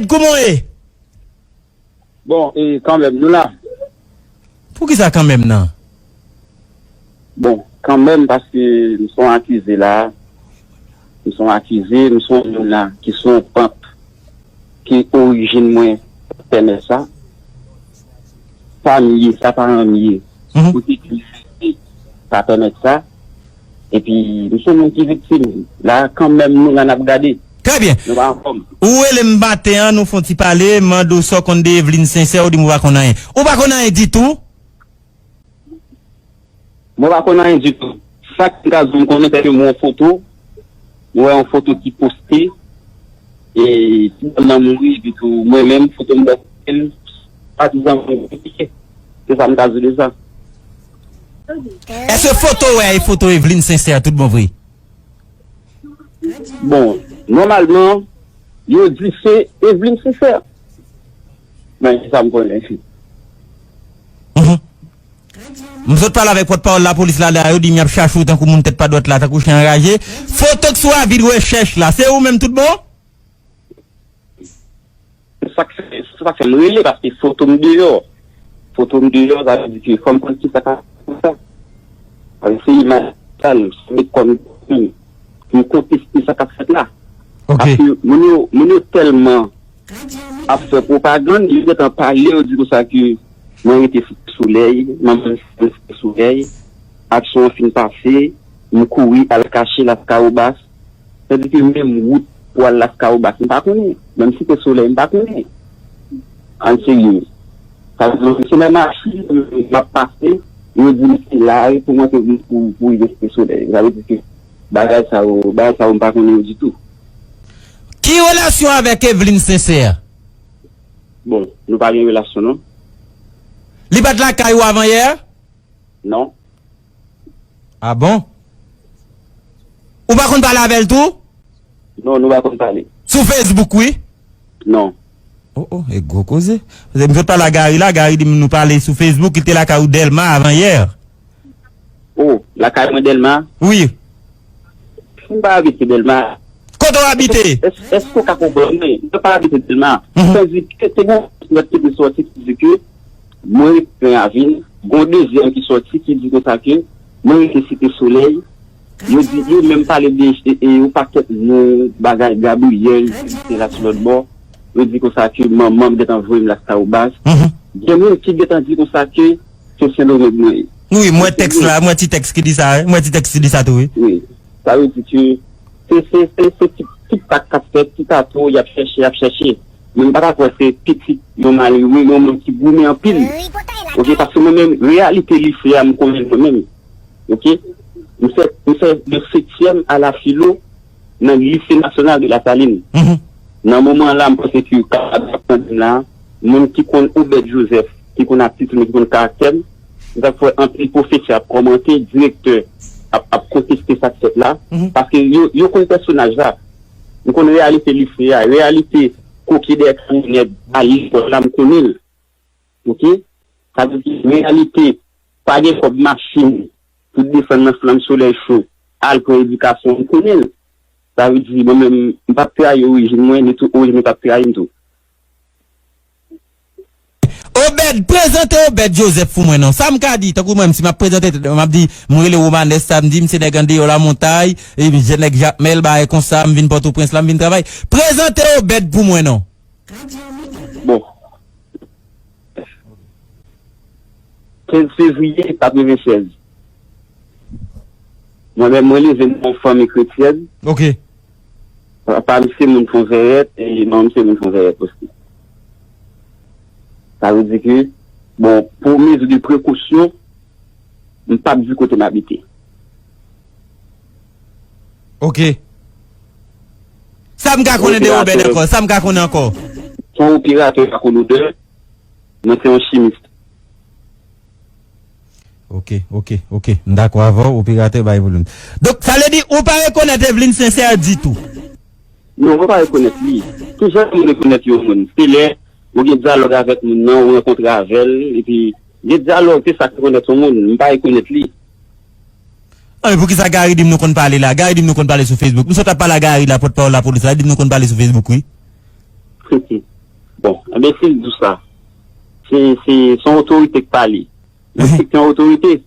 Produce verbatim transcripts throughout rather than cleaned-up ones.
Kòman w ye? Bon, e kanmenm, nou la. Poukisa kanmenm nan? Bon, kanmenm, paske m se yon akize la. M se yon akize, m se yon moun la ki se yon pant, ke orijin mwen pèmèt sa. Sa m ye, sa paran m ye. Kote ki m soti, sa pèmèt sa. Epi, m se yon moun ki viktim. La, kanmenm, nou la n ap gade. Trè byen. Nou pa anfòm. Ou rele m maten an, nou fè yon ti pale, m mande w sa w konn de Evelyne Sincère, ou di m ou pa konn anyen. Ou pa konn anyen ditou? Mwen pa konn anyen ditou. Sa k ka di m konnen, se ke m wè yon foto, m wè yon foto ki poste, e ti dam nan mouri, epi tou mwen menm, foto m bò kote l, patizan mwen konplike. Se sa m ka di de sa. Èske foto w wè e foto Evelyne Sincère tout bon vre? Bon, nòmalman, yo di se Evelyne Sincère. Men, se sa m konnen. M sot pale avèk pòtpawòl lapolis la, la, yo di m y ap chache w tankou moun tèt pa dwat la, tankou chen anraje. Foto k sou avi de rechèch la, se ou menm tout bon? Sa k fè, sa k fè m rele, paske foto m deyò. Foto m deyò, sa vle di ke fò m konn kisa k ap fè sa. Sa vle se imaj sal, se met kò m pou m konteste sa k ap fèt la. Paske moun yo, moun yo tèlman ap fè pwopagann, yo gentan pale, yo di konsa ke mwen rete Site Solèy, manman m Site Solèy, aksyon an fin pase, m kouri al kache Laskawobas, tandike menm wout pou al Laskawobas, m pa konnen, menm Site Solèy, m pa konnen. Ann serye. Sa vle di, se nan machin m ap pase, yo di m se la pou mwen ke pou, pou rive Site Solèy. Sa vle di ke bagay sa yo, bagay sa yo m pa konnen yo ditou. Ki relasyon avèk Evelyne Sincère? Bon, nou pa gen relasyon non. Li pa t lakay ou avan yè? Non. Ah bon? Ou pa konn pale avè l tou? Non, nou pa konn pale. Sou Facebook, wi? Non. Oh, oh, e gwo koze. Paske m sot pale a Gary la, Gary di m nou pale sou Facebook, li te lakay ou Dèlma avan yè. Oh, lakay mwen Dèlma? Wi. M pa abite Dèlma. Kote w abite? Èske w ka konprann mwen? Mwen pa abite Dèlma. Tandike te gen yon lòt ki te sòti ki di ke mwen rete nan ravin, gen yon dezyèm ki sòti ki di konsa ke mwen rete Site Solèy. Yo di, yo menm pale de e, e, yon pakèt non, bagay Gabriyèl, ki te la sou lòt bò. Yo di konsa ke manman m gentan voye m Laskawobas. Gen moun ki gentan di konsa ke se Sendomeng mwen ye. Wi, m wè tèks la, m wè ti tèks ki di sa, wi. M wè ti tèks ki di sa tou, wi. Wi. Sa vle di ke se, se, se, se ti, ti pak k ap fèt, ti tato, y ap chèche, y ap chèche. Men m pa ta kwè se pitit yon malere, yon moun ki goumen anpil. Oke, paske mwen menm, reyalite lise a, m konnen l mwen menm. Oke? M fè, m fè de setyèm a la filo nan Lycée National de la Saline. Nan moman la, m panse ke kapab ap tande m la, moun ki konn Obed Joseph, ki konn atitid mwen, ki konn karaktè m, m t ap wè anpil pwofesè ap kòmante, direktè ap, ap konteste sa k fèt la, paske yo, yo konn pèsonaj la. M konn reyalite lise a, reyalite koke dèyè kamyonèt, al lekòl la, m konnen l. Oke? Sa vle di, reyalite, pa gen kòb machin pou desann nan flanm solèy cho, al pran edikasyon, m konnen l. Sa vle di, mwen menm, m p ap trayi orijin mwen, ni tou orijin mwen p ap trayi m tou. Obed, prezante Obed Joseph pou mwen non. Sa m ka di, tankou mwen, si m ap prezante tèt mwen, m ap di, m rele Romanes Samedi, m se nèg andeyò Lamontay, e m jèn nèg Jakmèl, bagay konsa, m vin Pòtoprens la, m vin travay. Prezante Obed pou mwen non. Bon. Kenz fevriye katrevennsèz. Mwen menm, mwen leve nan yon fanmi kretyèn. Oke. Papa m se moun Fonvèrèt e manman m se moun Fonvèrèt osi. Sa vle di ke, bon, pou mezi de prekosyon, m p ap di kote m abite. Oke. Sa m ka konnen de Obed ankò? Sa m ka konnen ankò? Se yon operatè lakolodè. Mwen se yon chimis. Oke, oke, oke. M dakò avè w, operatè bay volim. Donk, sa vle di ou pa rekonèt Evelyne Sincère ditou? Non, mwen pa rekonèt li. Kijan pou m rekonèt yon moun? Se lè ou gen dyalòg avèk moun nan, ou rankontre avè l, epi gen dyalòg, se sa k rekonèt yon moun. M pa rekonèt li. Anben, poukisa Gary di m nou konn pale la? Gary di m nou konn pale sou Facebook. M sot ap pale a Gary la, pòtpawòl lapolis la, li di m nou konn pale sou Facebook, wi. Bon, enben, si l di w sa, se, se, se yon otorite k pale. Mwen se yon otorite.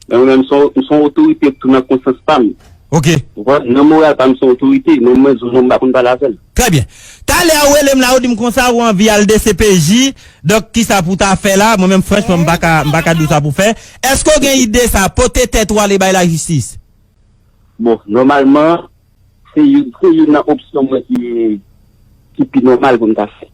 Men mwen menm, se yon, se yon otorite tou nan konsyans pa m. Ok. Ou konprann? Nan moral pa m, se yon otorite. Men mwen, di w non, m pa konn pale avè l. Trè byen. Talè a, ou rele m la, ou di m konsa, ou anvi al D C P J. Donk, kisa pou w ta fè la? Mwen menm, franchman, m pa ka, m pa ka di w sa pou w fè. Èske w gen ide sa, pote tèt ou ale bay lajistis? Bon, nòmalman, se youn, se youn nan opsyon mwen ki, ki pi nòmal pou m ta fè.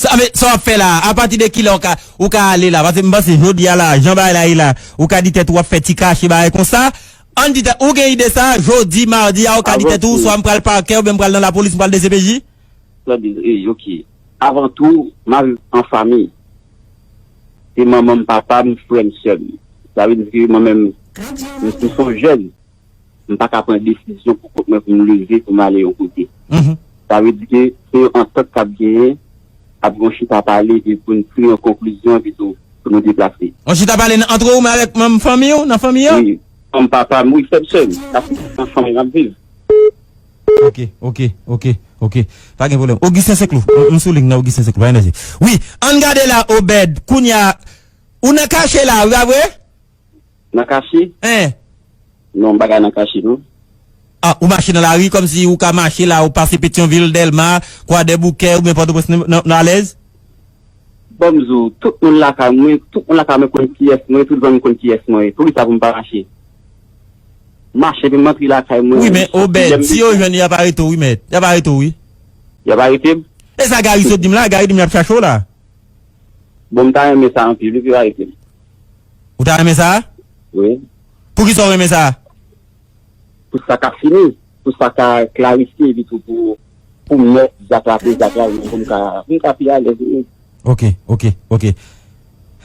Sa, men, sa w ap fè la, apati de kilè w ka, ou ka ale la? Paske m panse jodi a la, jan bagay la ye la, ou ka di tèt ou w ap fè ti kache bagay konsa. Ann di tèt, ou gen ide sa, jodi, madi a, ou ka di tèt ou, swa m pral pakè, oubyen m pral nan lapolis, m pral D C P J? Tande, e, ok. Avan tou, m ap viv an fanmi. Se manman m, papa m, frè m, sè m. Sa vle di ke mwen menm, m, m se yon jèn. M pa ka pran desizyon pou kont mwen pou m leve, pou m ale yon kote. Mhm. Sa vle di ke se yon antant k ap genyen, ap gen yon chita pale, epi pou n tire yon konklizyon, epi tou, pou nou deplase. Yon chita pale nan, antre ou menm avèk manm fanmi w, nan fanmi an? Wi, manm papa m, wi, frè m, sè m. Sa se nan fanmi n ap viv. Ok, ok, ok, ok. Pa gen pwoblèm. Augustin Senclou, m, m sou liy nan Augustin Senclou, pa gen danje. Wi, ann gade la, Obed, kounye a, ou nan kache la, wi, pa vre? Nan kache? Hein? Non, m pa ka nan kache, non. Ah, ou mache nan lari kòmsi ou ka mache la, ou pase Petyonvil, Dèlma, Kwadèboukè, oubyen Pòtoprens nan, nan, nan alèz? Bon, m di w, tout moun lakay mwen, tout moun lakay mwen konn kiyès mwen, tout zanmi m konn kiyès mwen ye. Poukisa pou m pa mache? M mache epi m antre lakay mwen. Wi, men Obed, si yo jwenn ou, y ap arete w, wi, mèt. Y ap arete w, wi. Y ap arete m? E sa Gary sot di m la, Gary di m y ap chache w la. Bon, m ta renmen sa anpil, wi, pou yo arete m. Ou ta renmen sa? Wi. Poukisa w renmen sa? Pou sa ka fini, pou sa ka klarifye, epi tou pou, pou m wè zak la, pou zak la, pou m ka, pou m ka pi alèz, wi. Ok, ok, ok.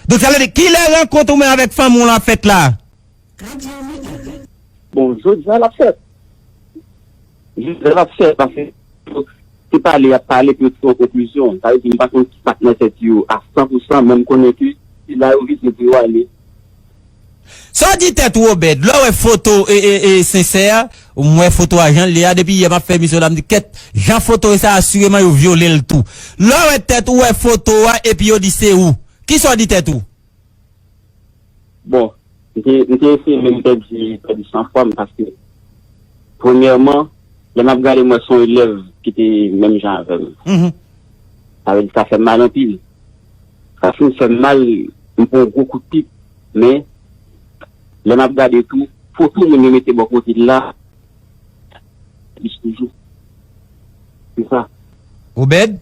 Donk, sa vle di, kilè rankont ou menm avèk fanmi w lan fèt la? Bon, jodi a l ap fèt. Jodi a l ap fèt, paske se pale y ap pale pou yo tire yon konklizyon. Sa vle di, m pa konn ki sa k nan tèt yo a san pou san, men m konnen ke se la yo vize pou yo ale. Sa w di tèt ou, Obed? Lè w wè foto, e, e, e, Sensè, m wè foto a jan l ye a, depi yè m ap fè emisyon la, m di, kèt, jan foto sa, asireman yo vyole l tou. Lè w wè tèt ou, wè foto a, epi yo di se ou. Kisa w di tèt ou? Bon, m te, m te eseye menm pèdi, pèdi sanfwa m, paske, premyèman, lè m ap gade, m wè se yon elèv ki te menm jan avè m. Mhm. Sa vle di, sa fè m mal anpil. Sa fin fè m mal, m pran yon gwo kout pik. Men, lè m ap gade tou, foto moun yo mete bò kote l la, plis toujou. Se sa. Obed?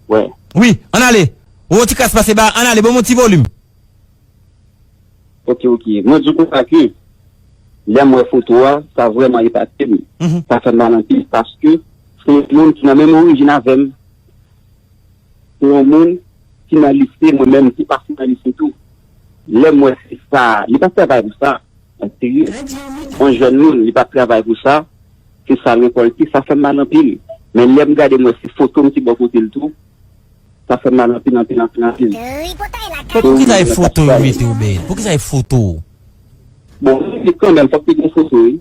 Wè. Wi, ann ale. Ou yon ti kras pase ba, ann ale, ban m yon ti volim. Ok, ok. Mwen di w konsa ke, lè m wè foto a, sa vrèman epate m. Mhm. Sa fè m mal anpil, paske se yon moun ki nan menm orijin avè m. Se yon moun ki nan lise, mwen menm, ki pase nan lise tou. Lè m wè se sa, li pa travay pou sa, an serye. Yon jèn moun, li pa travay pou sa, se sa l rekòlte, sa fè m mal anpil. Men lè m gade, m wè se foto m ki bò kote l tou, sa fè m mal anpil, anpil, anpil, anpil. Poukisa e foto yo mete w, Obed? Poukisa e foto? Bon, mwen di kanmenm, fòk te gen foto, wi.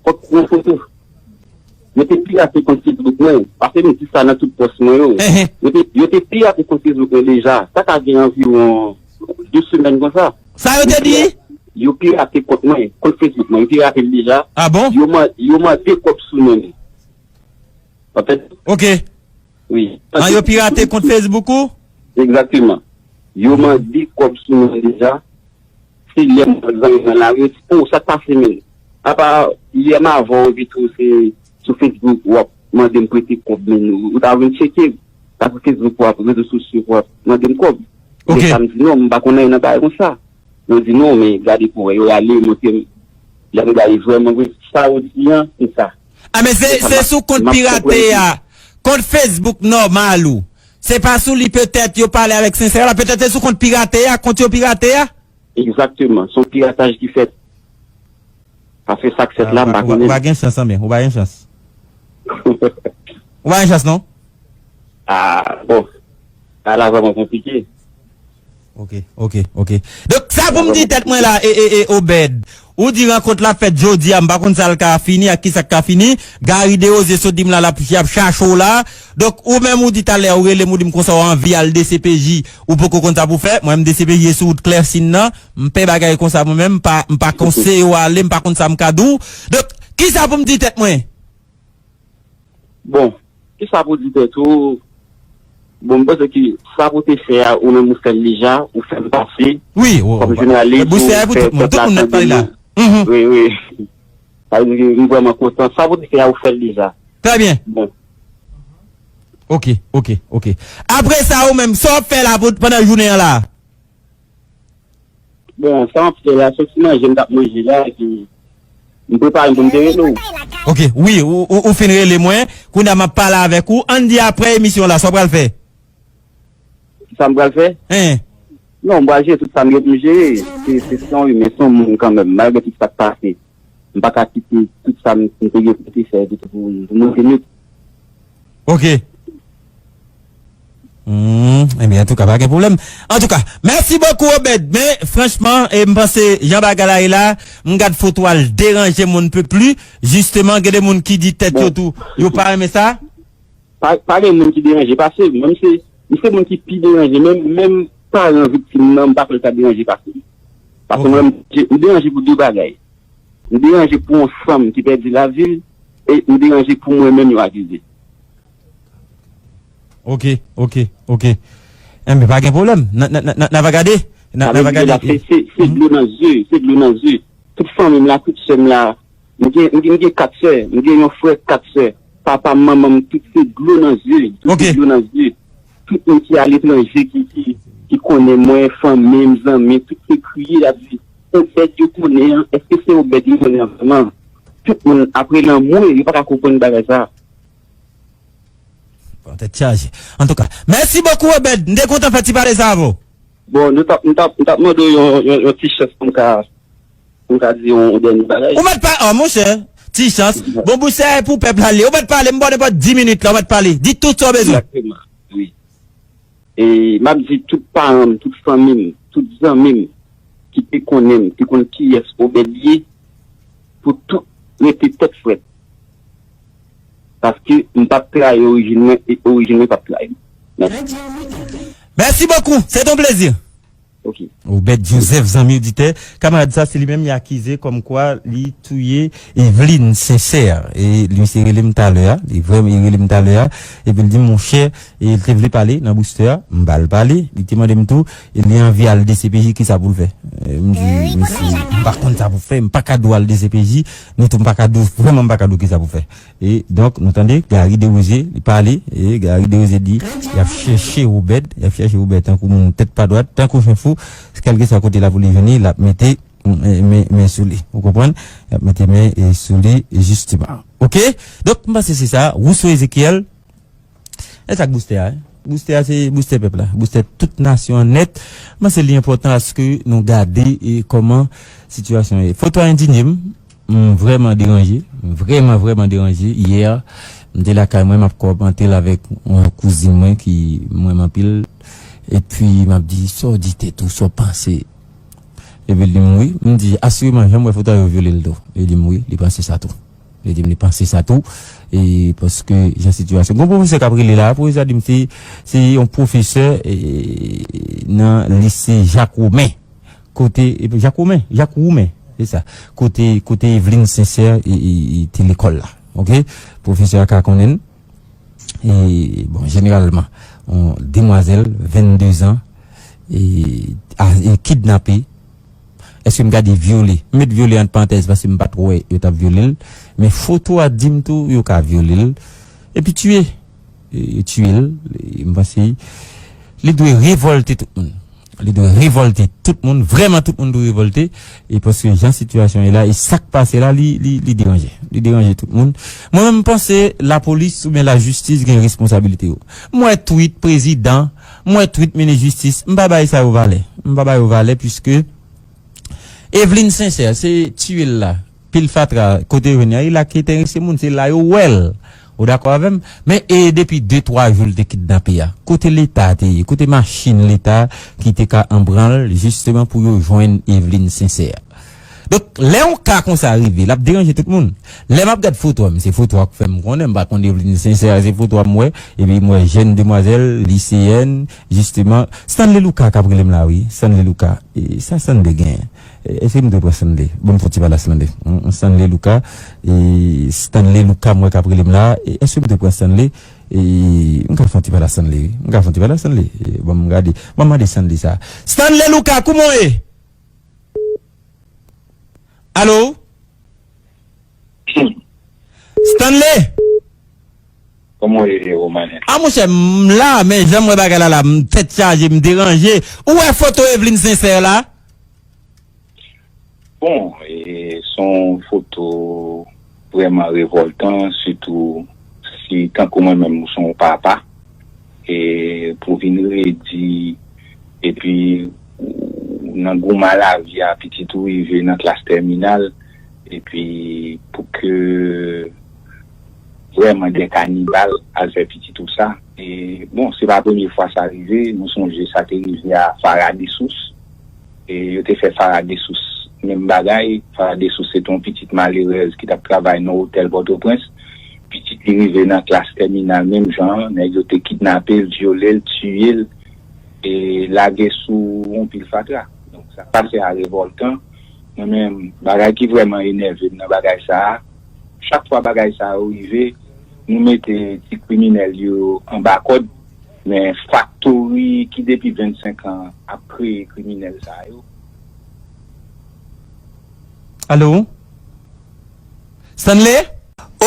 Fòk te gen foto. Yo te pirate kont Facebook mwen. Paske m di sa nan tout pòs mwen yo. Ehe. Yo te, yo te pirate kont Facebook mwen deja. Sa ka gen anviwon de semèn konsa. Sa yo te di? Yo pirate kont mwen, kont Facebook mwen. Yo pirate l deja. Ah bon? Yo man-, yo mande kòb sou non m. Anfèt, ok. Wi. Ah, yo pirate kont Facebook ou? Egzakteman. Yo mande kòb sou mwen deja. Se lè m wè zanmi nan lari, yo di, "Oh, sa k pase, menm? Apa yè m avè w, epi tou se sou Facebook w ap mande m prete kòb, menm ou, ou ta vin tcheke." Sa sou Facebook w ap, rezo sosyo w ap mande m kòb. Ok. Men sa m di, "Non, m pa konn anyen nan bagay konsa." Yo di, "Non, men gade pou wè." Yo rale, yo montre m. Lè m gade vrèman vre, sa yo di an, se sa. Ah, men se, se sou kont pirate a, kont Facebook nòmal ou. Se pa sou li petèt yo pale avèk Sensè la, petèt se sou kont pirate a, kont yo pirate a. Egzakteman, se yon pirataj ki fèt. Paske sa k fèt la, m pa konnen. Ou pa gen chans, anben, ou pa gen chans. Ou pa gen chans, non? Ah, bon. Sa la vrèman konplike. Ok, ok, ok. Donk, sa pou m di tèt mwen la, e, e, e, Obed, Ou di rankont la fèt jodi a, m pa konn sa l ka fini ak kisa k ka fini. Gary Desrosiers sot di m la l ap, y ap chache w la. Donk, ou menm ou di talè, ou rele m, ou di m konsa w anvi al D C P J, ou poko konn sa pou fè. Mwen menm D C P J e sou wout Klèsin nan. M pè bagay konsa mwen menm, m pa, m pa konseye w ale, m pa konn sa m ka di w. Donk, kisa pou m di tèt mwen? Bon, kisa pou di tèt ou? Bon, m panse ke sa pou te fè a, ou menm ou fè l deja, ou fè l pase. Wi, wi, kòm jounalis, ou fè pèp la tande nou. Wi, wi. Sa vle di ke m vrèman kontan. Sa pou te fè a, ou fè l deja. Trè byen. Bon. Ok, ok, ok. Apre sa, ou menm, sa w ap fè la pou, pandan jounen an la? Bon, sa m ap fè la, se ti manje m t ap manje la, epi m prepare m pou m te rele w. Ok, wi, ou, ou, ou fin rele mwen, kounye a m ap pale avèk ou. Ann di apre emisyon la, sa w pral fè? Sa m pral fè? Hein? Non, m pral jere tout sa m gen pou m jere. Se, se, se yon imen, se yon moun kanmenm, malgre tout sa k pase. M pa ka kite tout sa m, m te gen pou te fè, epi tou pou, pou monte met. Ok. Hmm, ebyen, antouka, pa gen pwoblèm. Antouka, mèsi bokou, Obed. Men, franchman, e, m panse, jan bagay la ye la, m gad foto a, l deranje m, on ne peut plus. Jisteman, gen de moun ki di tèt yo tou, yo pa renmen sa. Pa, pa gen moun ki deranje pase m. Mwen, m se, m se moun ki pi deranje. Menm, menm paran viktim nan, m pa kwè l ta deranje pase m. Paske mwen, m, m deranje pou de bagay. M deranje pou yon fanm ki pèdi lavi l, e m deranje pou mwen menm yo akize. Ok, ok, ok. Enben, pa gen pwoblèm. N a, n a, n a, n a, n a va gade. N a, n a va gade. Se, se, se dlo nan zye, se dlo nan zye. Tout fanmi m la, tout sè m la, m gen, m gen, m gen kat sè, m gen yon frè, kat sè. Papa m, manman m, tout se dlo nan zye, tout se dlo nan zye. Tout moun ki aletranje, ki, ki, ki konnen mwen, fanmi m, zanmi m, tout se kriye, y ap di, Obed yo konnen an, èske se Obed yo konnen an vrèman? Tout moun ap rele anmwe, yo pa ka konprann bagay sa. Bon, tèt chaje. Antouka, mèsi bokou, Obed. M te kontan fè ti pale sa avè w. Bon, nou t ap, m t ap, m t ap mande w yon, yon, yon ti chans pou m ka, pou m ka di yon, yon dènye bagay. Ou mèt pa, oh, monchè, ti chans. Bon, bouch sa e pou pèp la li. Ou mèt pale, m ba w nenpòt dis minit la, ou mèt pale. Di tout sa w bezwen. Egzakteman, wi. E m ap di tout paran m, tout fanmi m, tout zanmi m ki te konnen m, te konn kiyès Obed ye, pou tout rete tèt frèt. Paske m p ap trayi orijin mwen e orijin mwen p ap trayi m. Mèsi. Mèsi bokou. Se ton plezi. Ok. Obed Joseph, zanmi oditè, kamarad sa, se li menm li akize kòmkwa li touye Eveline Sincère. E li, misye rele m talè a, li vrèman, li rele m talè a, epi l di m, monchè, e li te vle pale nan booster a, m ba l pale, li te mande m tou, e li anvi al D C P J, kisa pou l fè? E m di, mesye, m pa konn sa pou fè, m pa ka di w al D C P J, ni tou m pa ka di w, vrèman m pa ka di w kisa pou fè. E donk, nou tande, Gary Desrosiers, li pale, e Gary Desrosiers di, y ap chèche Obed, y ap chèche Obed tankou moun tèt pa dwat, tankou chen fou, kèlkeswa kote la pou li vini, l ap mete, mm, men, men sou li. Ou konprann? Y ap mete men, e, sou li, jisteman. Ok? Donk, m panse se sa. Rousseau Ezekiel, e sa k booster a, hein? Booster a, se booster pèp la. Booster tout nasyon an nèt. M panse li enpòtan aske nou gade, e, kòman sitiyasyon ye. Foto a endinye m. M vrèman deranje, m vrèman, vrèman deranje. Yè, m te lakay mwen, m ap kòmante l avèk yon kouzin mwen ki m renmen anpil. Epi m ap di, sa w di tèt ou, sa w panse? Epi l di m, wi. M di, asireman, jan m wè foto a, yo vyole l tou. Li di m, wi, li panse sa tou. Li di m, li panse sa tou. E paske, jan sitiyasyon. Gon pwofesè k ap rele la, pwofesè a di m se, se yon pwofesè, e, nan lise Jak Women. Kote, e, Jak Women, Jak Women, se sa. Kote, kote Eveline Sincère, e, e, e, te lekòl la. Ok? Pwofesè a ka konnen l. E, bon, jeneralman, yon demwazèl, vennde zan, e, a, e kidnape. Èske m ka di vyole? M met vyole ant parantèz paske m pa t wè yo t ap vyole l. Men foto a di m tou yo ka vyole l. Epi tiye. E, tiye l. E, m panse li dwe revòlte tout moun. Li dwe revòlte tout moun, vrèman tout moun dwe revòlte, e paske jan sitiyasyon ye la, e sa k pase la, li, li, li deranje. Li deranje tout moun. Mwen menm, m panse lapolis oubyen lajistis gen responsabilite yo. M wè tweet prezidan, m wè tweet minis jistis, m pa bay sa yo valè. M pa bay yo valè, piske Eveline Sincère, se tiye l la. Pil fatra, kote yo jwenn li a, e la ki enterese moun, se la yo wè l. Ou dakò avè m? Men, e depi de, twa jou l te kidnape a, kote Leta te ye? Kote machin Leta ki te ka anbranl, jisteman pou yo jwenn Eveline Sincère? Donk, lè yon ka konsa rive, l ap deranje tout moun. Lè m ap gad foto a, m, se foto a k fè m konnen, m pa konn Evelyne Sincère, se foto a m wè, epi m wè jèn demwazèl, liseyèn, jisteman. Stanley Lucas k ap rele m la, wi. Stanley Lucas. E, sa Stanley gen? E, èske m dwe pran Stanley? Ban m fè yon ti pale a Stanley. Hum, Stanley Lucas. E, Stanley Lucas, m wè k ap rele m la. E, èske m dwe pran Stanley? E, m ka fè yon ti pale a Stanley, wi. M ka fè yon ti pale a Stanley. E, ban m gade. Ban m mande Stanley sa. Stanley Lucas, kouman w ye? Alo? Stanley? Kòman w ye, Romanen? A, monchè, m la, men jan m wè bagay la la, m tèt chaje, m deranje. Ou wè foto Evelyne Sincère la? Bon, e, se yon foto vrèman revòltan, sitou si, tankou mwen menm, ou se yon papa, e pou vin redi, epi ou nan goumen lavi a, pitit ou rive nan klas tèminal, epi pou ke vrèman de kanibal al fè pitit ou sa. E, bon, se pa premye fwa sa rive, nou sonje sa te rive a Farah Dessources. E yo te fè Farah Dessources menm bagay. Farah Dessources se te yon pitit malerèz ki t ap travay nan otèl Pòtoprens. Pitit li rive nan klas tèminal menm jan an, nèg yo te kidnape l, vyole l, tiye l, e lage sou yon pil fatra. Donk, sa pase a revòltan. Mwen menm, bagay ki vrèman enève m nan bagay sa a, chak fwa bagay sa yo rive, nou mete ti kriminèl yo anba kòd, men faktori ki depi vennsenk an ap kreye kriminèl sa yo. Alo? Stanley?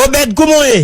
Obed, kouman w ye?